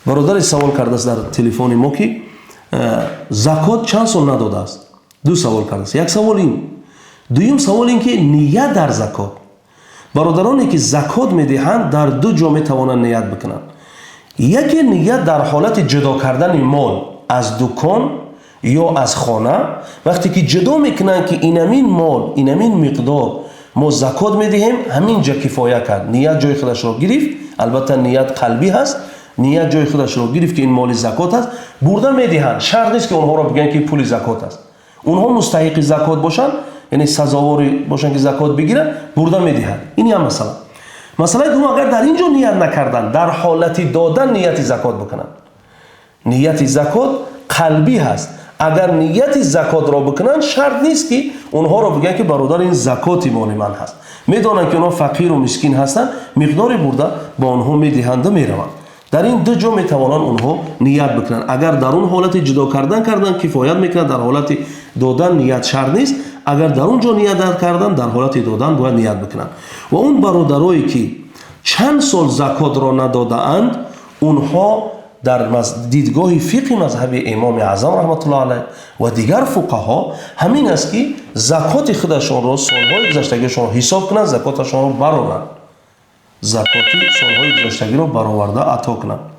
Бародаре савол кардааст дар телефони мо, ки закот чанд сол надодааст. Ду савол кардааст. Як савол ин, дуюм савол ин, ки ният дар закот. Бародароне, ки закот медиҳанд, дар ду ҷо метавонанд ният бикунанд. Яке ният дар ҳолати ҷудо кардани мол аз дукон ё аз хона. Вақте ки ҷудо мекунанд, ки инамин мол, инамин миқдор мо закот медиҳем, ҳамин ҷо кифоя кард, ният ҷои худашро гирифт. Албатта, ният қалбӣ ҳаст. Ният ҷои худашро гирифт, ки ин моли закот аст, бурда медиҳанд. Шарт нест, ки онҳоро бигӯянд, ки пули закот аст. Онҳо мустаҳиқи закот бошанд, яъне сазоворӣ бошанд, ки закот бигиранд, бурда медиҳанд. Ин як масъала. Масъалаи дуввум: агар дар ин ҷо ният накарданд, дар ҳолати додан нияти закот бикунанд. Нияти закот қалбӣ ҳаст. Агар нияти закотро бикунанд, шарт нест, ки онҳоро бигӯянд, ки бародар, ин закоти моли ман ҳаст. Медонанд, ки онҳо фақиру мискин ҳастанд, миқдоре бурда ба онҳо медиҳанду мераванд. Дар ин ду ҷо метавонанд онҳо ният бикунанд. Агар дар он ҳолати ҷудо кардан кардан, кифоят мекунад. Дар ҳолати додан ният шарт нест. Агар дар он ҷо ният накардан, дар ҳолати додан бояд ният бикунанд. Ва он бародарое, ки чанд сол закотро надодаанд, онҳо дар дидгоҳи фиқҳи мазҳаби Имоми Аъзам раҳматуллоҳ алайҳ ва дигар фуқаҳо ҳамин аст, ки закоти худашонро, солҳои гузаштагиашонро ҳисоб кунанд, закоташонро бароранд, закоти солҳои гузаштагиро бароварда ато кунанд.